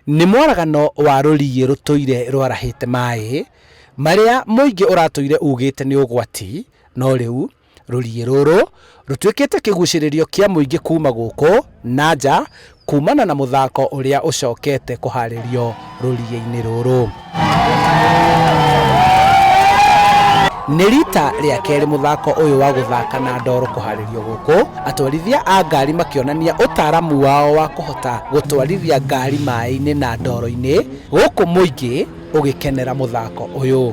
Nĩ mwaragano wa rũriĩ rũtũire rwarahĩte maĩ marĩa mũingĩ ũratũire ugĩte nĩ ũgwati, no rĩu rũriĩ rũrũ rũtuĩkĩte kĩgucĩrĩrio kĩa mũingĩ kuma gũkũ na nja kumana na mũthako ũrĩa ũcokete kũharĩrio rũriĩ-inĩ rũrũ. Nĩ rita rĩa kerĩ mũthako ũyũ wa gũthaka na ndoro kũharĩrio gũkũ, atwarithia a ngari makĩonania ũtaaramu wao wa kũhota gũtwarithia ngari maĩ-inĩ na ndoro-inĩ, gũkũ mũingĩ ũgĩkenera mũthako ũyũ.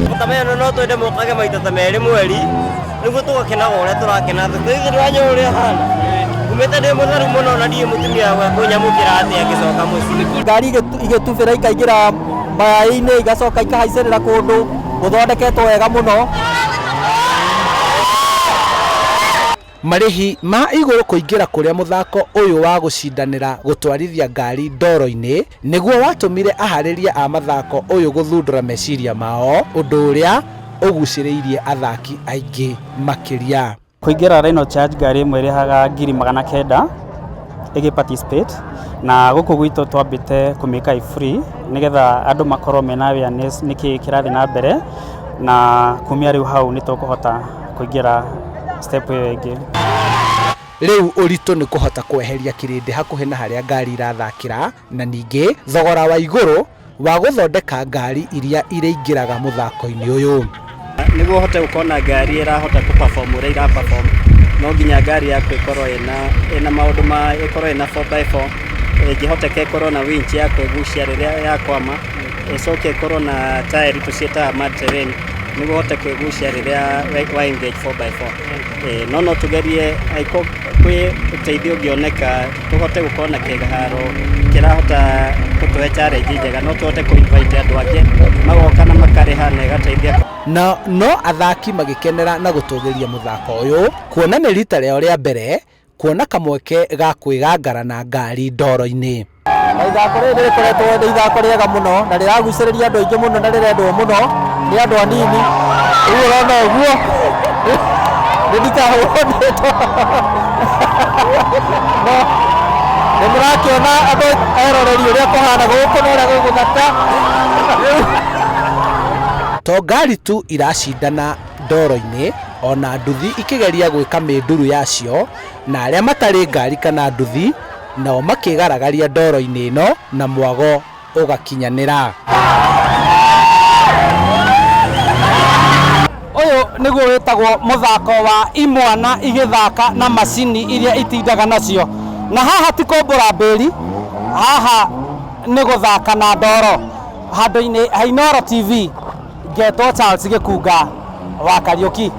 Mũtameno no twende mokage maita ta merĩ mweri nĩguo tũgakenaga ũrĩa tũrakena thikũ ici ndũranyona ũrĩa hana umĩte ndĩ mũtheru mũno na ndiĩ mũtumia wakwa ekũnyamũkĩra atĩa ngĩcoka mũciĩ. Ngari igĩtubĩra ikaingĩra maĩ-inĩ igacoka ikahaicĩrĩra kũndũ gũthondeketwo wega mũno. Marĩhi ma igũrũ kũingĩra kũrĩa mũthako ũyũ wa gũcindanĩra gũtwarithia ngari ndoro-inĩ nĩguo watũmire aharĩria a mathako ũyũ gũthundũra meciria mao, ũndũ ũrĩa ũgucĩrĩirie athaki aingĩ makĩria. Kũingĩra Rhino Charge ngari ĩmwe ĩrĩhaga 900,000 ĩgĩ participate na gũkũ gwitũ twambĩte kũmĩka ĩ free nĩgetha andũ makorwo mena awareness nĩkĩ kĩrathiĩ na mbere na kumia rĩu hau nĩ tũkũhota kũingĩra step ĩyo ĩngĩ. Rĩu ũritũ nĩ kũhota kweheria kĩrĩndĩ hakuhĩ na harĩa ngari irathakĩra na ningĩ thogora wa igũrũ wa gũthondeka ngari iria irĩingĩraga mũthako-inĩ ũyũ. Nĩguo ũhote gũkorwo na ngari ĩrahota kũ perform ũrĩa ĩra perform no nginya ngari yaku ĩkorwo ĩna ĩna maũndũ ma ĩkorwo ĩna 4x4, ĩngĩhoteka ĩkorwo na winch ya kwĩgucia rĩrĩa yakwama, ĩcoke ĩkorwo na taĩri tũciĩtaga mud terrain nĩguo ũhote kwĩgucia rĩrĩa wa engage 4x4. No no tũgerie angĩkorwo kwĩ ũteithio ũngĩoneka tũhote gũkorwo na kĩharo kĩrahota gũtũhe challenge njega, no tũhote kũ invite andũ angĩ magoka na makarĩha na ĩgateithia. Na no athaki magĩkenera na gũtũgĩria mũthako ũyũ kuona nĩ rita rĩao rĩa mbere kuona kamweke ga kwĩgangara na ngari ndoro-inĩ. Na ithako rĩrĩ nĩ rĩkoretwo nĩ ithako rĩega mũno na rĩragucĩrĩria andũ aingĩ mũno na rĩrendwo mũno nĩ andũ anini. Rĩu ũrona ũguo nĩ ndikahũrwo nĩtwo no nĩ mũrakĩona andũ eroreri ũrĩa kũhana gũkũ na ũrĩa gũgũthaka. To ngari tu iracindana ndoro-inĩ, ona nduthi ikĩgeria gwĩka mĩnduru yacio, na arĩa matarĩ ngari kana nduthi nao makĩgaragaria ndoro-inĩ ĩno na mwago ũgakinyanĩra. Ũyũ nĩguo wĩtagwo mũthako wa imwana igĩthaka na macini iria itindaga nacio. Na haha ti kũmbũra mbĩri, haha nĩ gũthaka na ndoro. Handũ-inĩ ha Inooro TV, ngetwo Charles Gĩkunga wa Kariũki.